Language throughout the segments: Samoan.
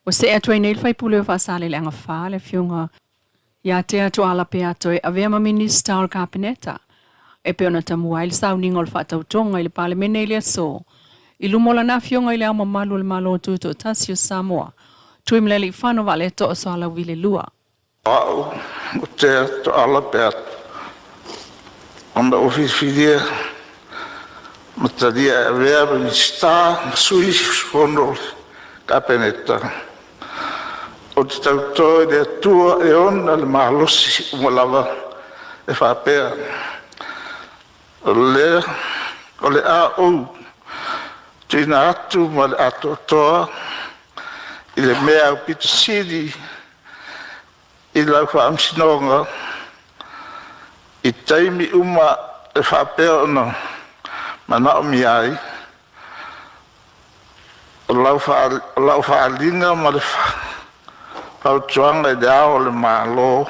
Ua see atu ai nei le faipule o Faasaleleaga 4, le Afioga ia Tea Tuala Peato e avea ma Minista o le Kapeneta e pei ona tamua ai le sauniga o le faatautoga i le Palemene i le aso i luma o lana Afioga i Le Ao Mamalu o le Malo Tutoatasi o Samoa, Tuimalealiifano Vaaletoa Sualauvi II. O a'u o Tea Tooala Peato, ona ua filifilia ma talia e avea ma Minisita ma Sui Usufono o le Kapeneta, ou te tauto i le Atua e ona le malosi uma lava e faapea, o le a ou tuuina atu ma le atoatoa i le mea aupito sili i lau faamasinoga i taimi uma e faapea ona manaomia ai. O lau faaaliga ma le fautuaga i Le Ao o le Malo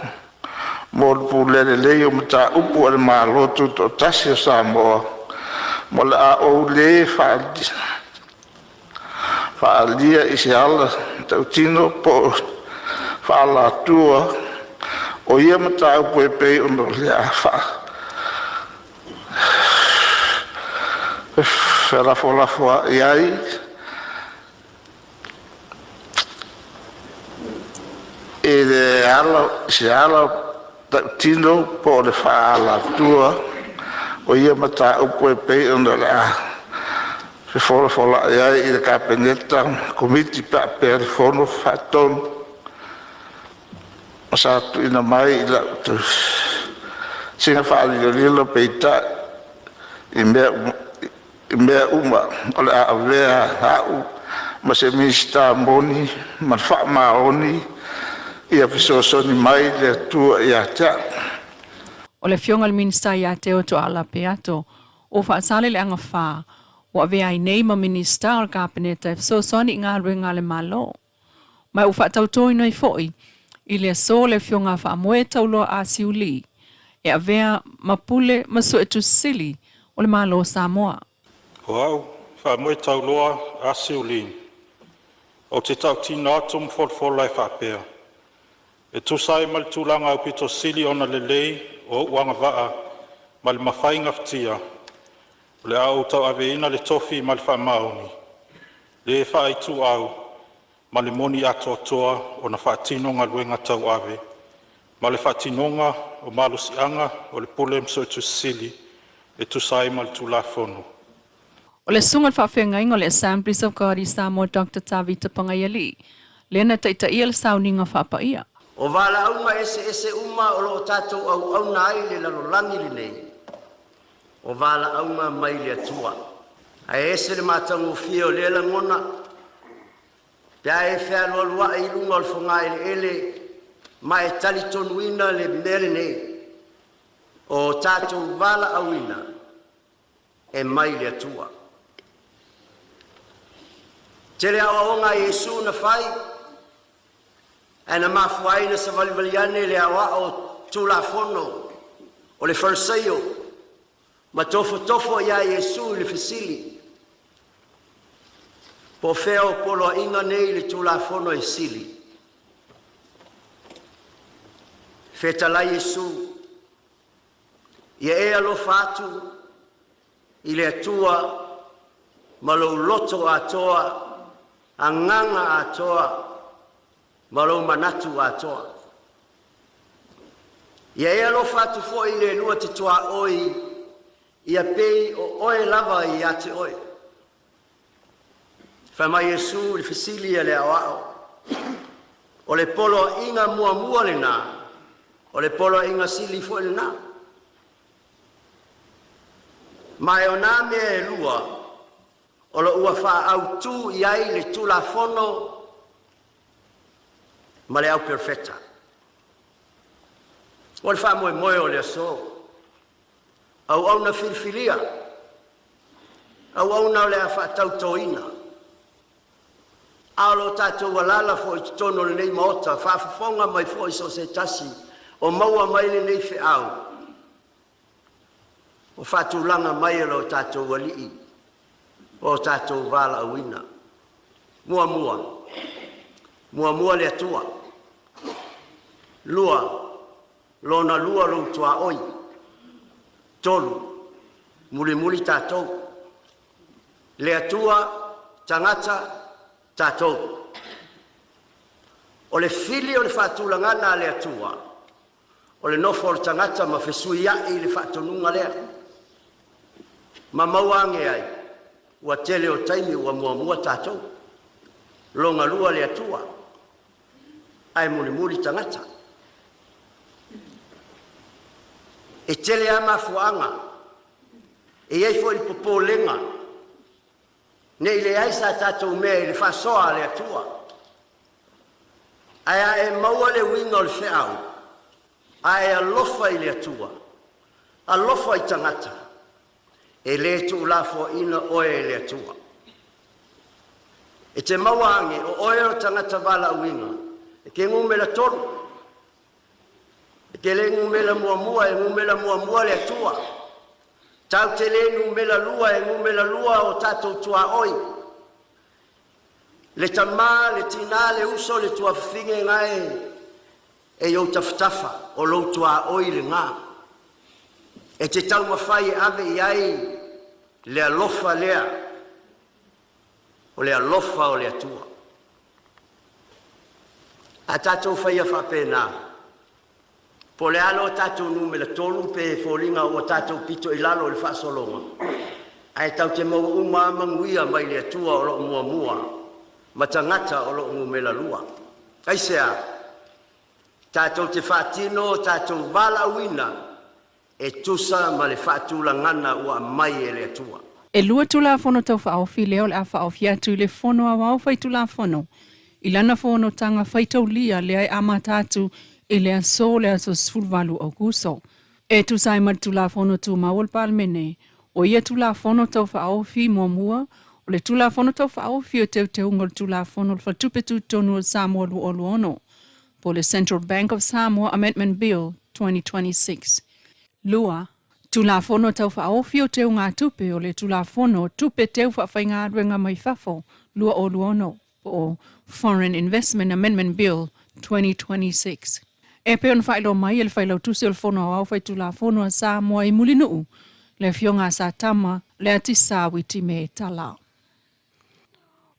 mo le pulea lelei o mataupu a le Malo Tutoatasi o Samoa, ma o le a ou le faaalia i se ala tautino po o faaalatua o ia mataupu e pei o le a felafolafoai ai i se ala tautino po o le faaalatua o ia mataupu e pei o le a felafolafoai ai le Kapeneta ma le Komiti faapea le Fono Faatonu ma sa tuuina mai i lau tausiga faalilolilo. Peitai, i mea uma, o le a avea a'u ma se Minisita moni ma faamaoni, ia fesoasoani mai le Atua ia te a'u. O le Afioga i le Minisita ia Teo Toala Peato o Faasaleleaga 4 ua avea ai nei ma Minisita o le Kapeneta e fesoasoani i galuega a le Malo. Ma ua faatautoina ai foi i le aso le Afioga Faamoe Tauloa Ah Siu Lee e avea ma Pule ma Suetusi Sili o le Malo o Samoa. O A'u, FAAMOETAULOA Ah Siu Lee, ou te tautino atu ma folafola e faapea, e tusa ai ma le tulaga aupito sili ona lelei o o'u agavaa ma le mafai gafatia, o le a ou tauaveina le tofi ma le faamaoni, le faaituau ma le moni atoatoa ona faatino galuega tauave ma le faatinoga o malosiaga o le Pule ma Suetusi Sili e tusa ai ma le Tulafono. O le susuga i le faafeagaiga o le Assemblies of God i Samoa Dr. Tavita Pagaialii, lea na taitaia le sauniga faapaia. O valaauga eseese uma o loo tatou auauna ai i le lalolagi lenei, o valaauga mai le Atua. Ae ese le matagofie o lea lagona pe a e fealualuai i luga o le fogaeleele ma e talitonuina le mea lenei, o tatou valaauina e mai le Atua. Tele aoaoga a Iesu na fai, ae na mafua ai ona savalivali ane le aoao Tulafono o le Fariseio ma tofotofo ia Iesu i le fesili, po o fea o poloaiga nei i le Tulafono e sili? Fetalai Iesu, ia e alofa atu i le Atua ma lou loto atoa, agaga atoa, ma lou manatu atoa. Ia e alofa atu foi i le lua te tuaoi ia pei o oe lava ia te oe. Fai mai Iesu i le fesili a le aoao, o le poloaiga muamua lena, o le poloaiga sili foi lena. Ma e o nā mea e lua o lo ua faaautu i ai le Tulafono ma le au perofeta. O le faamoemoe o le aso, auauna filifilia, auauna o le a faatautoina, a o lo tatou alaala foi i totonu o lenei Maota, faafofoga mai foi so o se tasi o maua mai lenei feau ua faatulaga mai e lo tatou Alii o tatou valaauina. Muamua, Muamua le Atua, lua, lona lua lou tuaoi, tolu, mulimuli tatou. Le Atua, tagata, tatou. O le fili o le faatulagaga a le Atua, o le nofo a le tagata ma fesuiai le faatonuga lea, ma maua ane ai, ua tele o taimi ua muamua tatou, lona lua le Atua, ae mulimuli tagata. E tele lava mafuaaga, e i ai foi le popolega, ne i leai sa tatou mea i le faasoa a le Atua. Ae a e maua le uiga o le feau, a e alofa i le Atua, alofa i tagata, e le tuulafoaiina oe e le Atua. E te maua ane o oe o le tagata valaauina, e te numera tolu, e te le numera muamua, e numera muamua le Atua. Tatou te le numera lua, e numera lua o tatou tuaoi, le tama, le tina, le uso, le tuafafine na e i ou tafatafa, o lou tuaoi lena. E te taumafai e ave i ai le alofa lea, o le alofa o le Atua. A tatou faia faapena, po o le a lo tatou numera tolu pe foliga ua tatou pito i lalo i le faasologa, ae tatou te maua uma lava manuia mai le Atua o lo o muamua ma tagata o lo o numera lua. Aisea? Tatou te faatino o tatou valaauina e tusa ma le faatulagaga ua aumai e le Atua. E lua Tulafono Tau Faaofi lea o le a faaofi atu i le Fono Aoao Faitulafono i lana fonotaga faitaulia lea e amata atu i le aso le aso 18 Aokuso. E tusa ai ma le Tulafono Tumau o le Palemene, o ia Tulafono Tau Faaofi muamua, o le Tulafono Tau Faaofi o Teuteuga o le Tulafono o le Faletupe Tutotonu o Samoa 2026, po o le Central Bank of Samoa Amendment Bill 2026. Lua, Tulafono Tau Faaofi o Teugatupe o le Tulafono o Tupe Teu Faafaigaluega mai Fafo 2026, po o Foreign Investment Amendment Bill 2026. E pei ona faailoa mai e le Failautusi o le Fono Aoao Faitulafono a Samoa i Mulinuu, le Afioga a Satama Leatisa Witime Tala.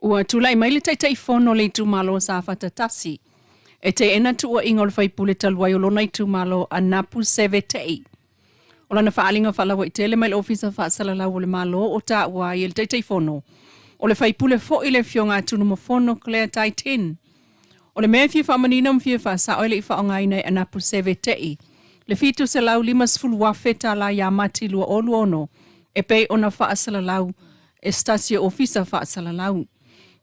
Ua tulai mai le Taitaifono o le itumalo o Safata 1 e teena tuuaiga o le faipule talu ai o lona itumalo a Napu Seve Te'i. O lana faaaliga faalauaitele mai le Ofisa Faasalalau o le Malo o taua ai e le Taitaifono o le faipule foi le Afioga a Tunumafono Claire Tai Tin. O le mea e fia faamanino ma fia faasao e le i faaaogaina e Anapu Seve Te'i le $750,000 tala ia Mati 2026 e pei ona faasalalau e se tasi o ofisa faasalalau.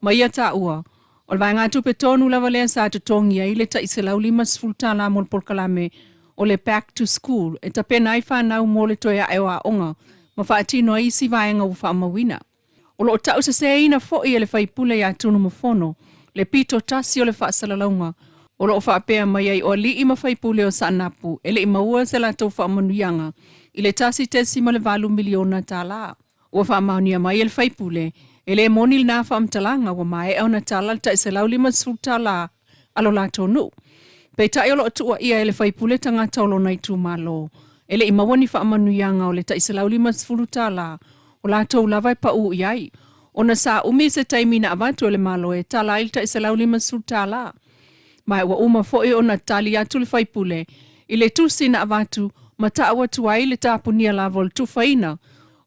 Ma ia taua, o le vaegatupe tonu lava lea sa totogi ai le tai $150 mo le polokalame o le Back to School e tapena ai fanau mo le toe ae o aoga ma faatino ai isi vaega ua faamauina. O lo o tauseseina foi e le faipule ia Tunumafono le pito tasi o le faasalalauga o lo o faapea mai ai o alii ma faipule o Saanapu e le i maua se latou faamanuiaga i le $1.8 miliona. Ua faamaonia mai e le faipule, e le moni lena faamatalaga ua maea ona tala le tai $150 a lo latou nuu. Peitai o lo o tuuaia e le faipule tagata o lona itumalo, e le i maua ni faamanuiaga o le tai $150 o latou lava e pau i ai, ona sa umi se taimi na avatu e le Malo e tala ai le tai $150. Ma ua uma foi ona tali atu le faipule i le tusi na avatu ma tau atu ai le tapunia lava o le tufaina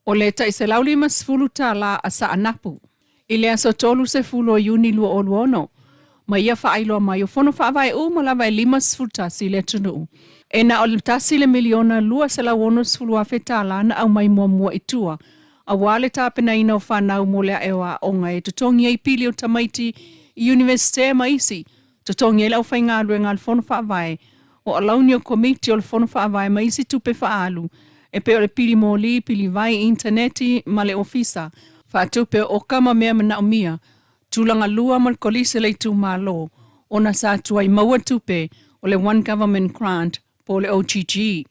o le tai $150 a Saanapu i le aso 30 o Iuni 2026, ma ia faailoa mai o fono faavae uma lava e 51 i le atunuu, e na o le $1,260,000 na aumai muamua i tua aua le tapenaina o fanau mo le ae o aoga e totogi ai pili o tamaiti i Iunivesite ma isi, totogi ai le aufaigaluega a le Fono Faavae, o alauni o Komiti o le Fono Faavae ma isi tupe faaalu e pei o le pili moli, pili vai, initaneti ma le ofisa faatupe o oka ma mea manaomia, tulaga lua ma le kolisi a le itumalo ona sa tuai maua tupe o le One Government Grant po o le OGG.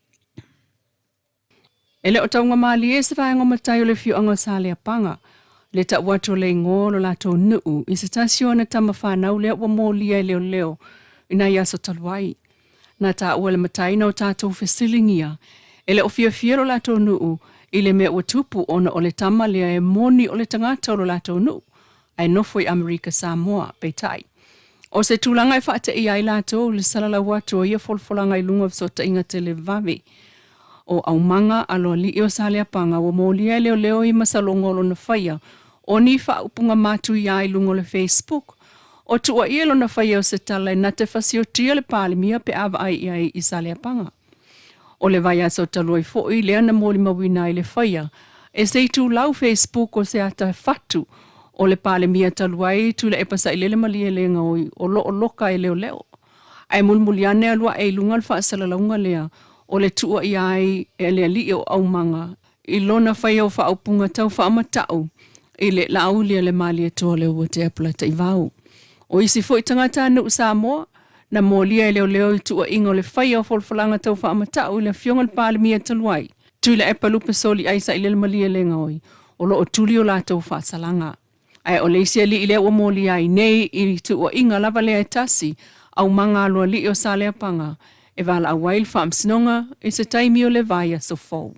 E le o taugamalie se vaega o matai o le afioaga o Saleapaga. Le ta'u atu o le igoa o lo latou nu'u i se tasi o ana tama fanau lea ua molia e leoleo i nai aso talu ai. Na taua e le matai na o tatou fesiligia e le o fiafia lo latou nu'u i le mea ua tupu ona o le tama lea e moni o le tagata o lo latou nu'u ae nofo i Amerika Samoa. Peitai, o se tulaga e faateia ai latou i le salalau atu o ia folafolaga i luga o fesootaiga televave. O aumaga aloalii o Saleapaga ua molia e leoleo i masaloga o lona faia o ni faaupuga matuia i luga o le Facebook, o tuuaia lona faia o se tala e na te fasiotia le Palemia pe a vaai i ai i Saleapaga. O le vaiaso talu ai foi lea na molimauina ai le faia e se itulau Facebook o se ata fatu o le Palemia talu ai Tuilaepa Sailele Malielegaoi o lo o loka e leoleo. Ae mulimuli ane alu ae i luga le faasalalauga lea o le tuuaia ai e le alii o aumaga i lona faia o faaupuga tau faamata'u i le laauli a le Malietoa Leuatea Polataivao. O isi foi tagatanuu Samoa na molia e leoleo i tuuaiga o le faia o folafolaga tau faamata'u i le Afioga i le Palemia talu ai, Tuilaepa Lupesoli Aisailele Malielegaoi, o lo o tuli o latou faasalaga. Ae o le isi alii lea ua molia ai nei i tuuaiga lava lea e tasi, aumaga aloalii o Saleapaga, e valaau ai le Faamasinoga i se taimi o le vaiaso fou.